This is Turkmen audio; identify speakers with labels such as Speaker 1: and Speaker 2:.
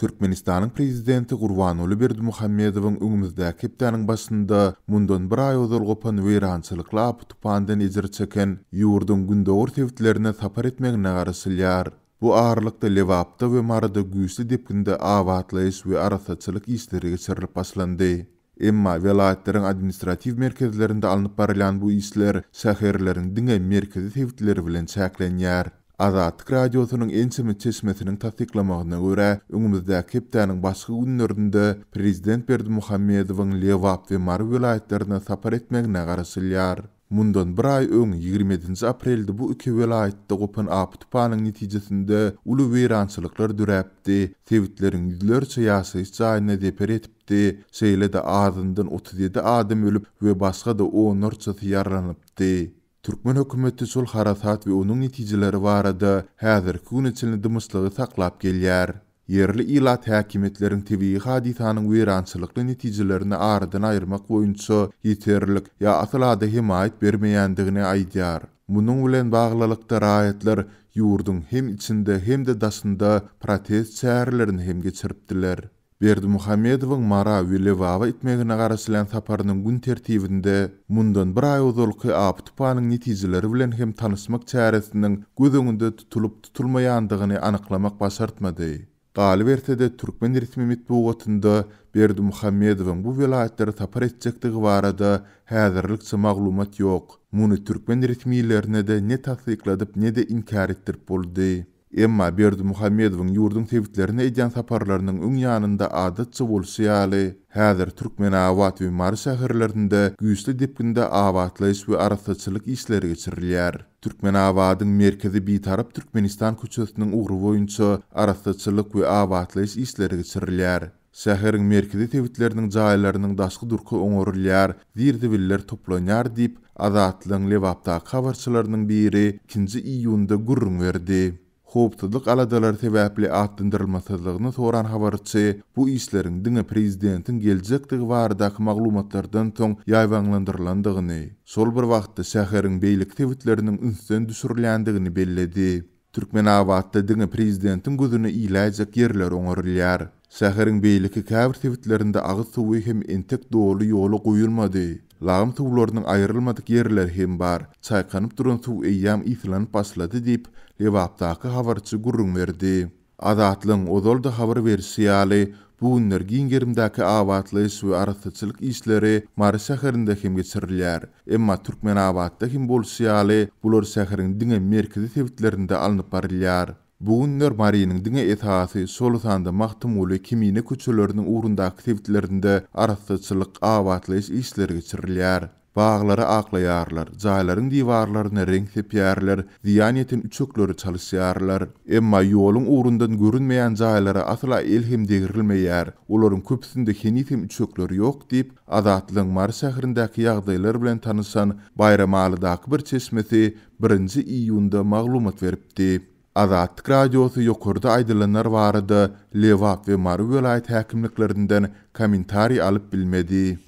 Speaker 1: Türkmenistanyň prezidenti Gurbanguly Berdimuhamedowyň öňümizdäki hepdäniň başynda mundan bir aý ozal gopan weýrançylykly apy-tupandan ejir çeken ýurduň gündogar sebitlerine sapar etmegine garaşylýar. Bu aralykda Lebapda we Maryda güýçli depginde abatlaýyş we arassaçylyk işleri geçirilip başlandy. Emma welaýatlaryň administratiw merkezlerinde alnyp barylýan bu işler şäherleriň diňe merkezi sebitleri bilen çäklenýär. Azatlyk Radiosynyň ençeme çeşmesiniň tassyklamagyna görä, öňümizdäki hepdäniň başky günlerinde prezident Berdimuhamedowyň Lebap we Mary welaýatlaryna sapar etmegine garaşylýar. Mundan bir aý öň, 27-nji aprelde bu iki welaýatda gopan apy-tupanyň netijesinde uly weýrançylyklar döräpdi, sebitleriň ýüzlerçe ýaşaýyş jaýyna zeper ýetipdi, şeýle-de azyndan 37 adam ölüp we başga-da onlarçasy ýaralanypdy. Türkmen hökümeti şol harasat we onuň netijeleri barada häzirki güne çenli dymyşlygy saklap gelýär. Ýerli ilat häkimiýetleriň tebigy hadysanyň weýrançylykly netijelerini aradan aýyrmak boýunça ýeterlik ýa asyl-ada hemaýat bermeýändigini aýdýar. Munuň bilen baglylykda raýatlar ýurduň hem içinde hem-de daşynda protest çärelerini hem geçiripdiler. Berdimuhamedowyň Mara we Lebaba etmegine garaşylýan saparynyň gün tertibinde mundan bir aý ozalky apy-tupanyň netijeleri bilen hem tanyşmak çäresiniň göz öňünde tutulyp-tutulmaýandygyny anyklamak başartmady. Galyberse-de, türkmen resmi metbugatynda Berdimuhamedowyň bu welaýatlara sapar etjekdigi barada häzirlikçe maglumat ýok. Muny türkmen resmilerine-de ne tassykladyp, ne-de inkär etdirip boldy. Emma Berdimuhamedowyň ýurduň sebitlerine edýän saparlarynyň öň ýanynda adatça bolşy ýaly, häzir Türkmenabat we Mary şäherlerinde güýçli depginde abatlaýyş we arassaçylyk işleri geçirilýär. Türkmenabadyň merkezi Bitarap Türkmenistan köçesiniň ugry boýunça arassaçylyk we abatlaýyş işleri geçirilýär. Şäheriň merkezi sebitleriniň jaýlarynyň daşky durky oňarylýar, zir-zibiller toplanýar diýip, Azatlygyň Lebapdaky habarçylarynyň biri ikinji iýunda gürrüň berdi. Howpsuzlyk aladalary sebäpli atlandyrylmasyzlygyny soran habarçy bu işleriň diňe prezidentiň geljekdigi baradaky maglumatlardan soň ýaýbaňlandyrylandygyny, şol bir wagtda şäheriň beýleki sebitleriniň ünsden düşürilýändigini belledi. Türkmenabatda diňe prezidentiň gözüne iläýjek ýerler oňarylýar. Şäheriň beýleki käbir sebitlerinde agyz suwy hem entek doly ýola goýulmady. Lagym suwlarynyň aýrylmadyk ýerleri hem bar. Çaýkanyp duran suw eýýäm yslanyp başlady diýip, Lebapdaky habarçy gürrüň berdi. Azatlygyň ozal-da habar berşi ýaly, bu günler giň gerimdäki abatlaýyş we arassaçylyk işleri Mary şäherinde hem geçirilýär. Emma Türkmenabatda hem bolşy ýaly, bular şäheriň diňe merkezi sebitlerinde alnyp barylýar. Bu günler Marynyň diňe esasy, şol sanda Magtymguly, Kemine köçeleriniň ugrundaky sebitlerinde arassaçylyk, abatlaýyş işleri geçirilýär. Baglary aklaýarlar, jaýlaryň diwarlaryna reňk sepýärler, zyýan ýeten üçekleri çalyşýarlar. Emma ýoluň ugrundan görünmeýän jaýlara asla el hem degrilmeýär, olaryň köpüsinde heniz hem üçekler ýok diýip, Azatlygyň Mary şäherindäki ýagdaýlar bilen tanyşan Baýramalydaky bir çeşmesi birinji iýunda maglumat beripdi. Azatlyk Radiosy ýokarda aýdylanlar barada Lebap we Mary welaýat häkimliklerinden kommentariý alyp bilmedi.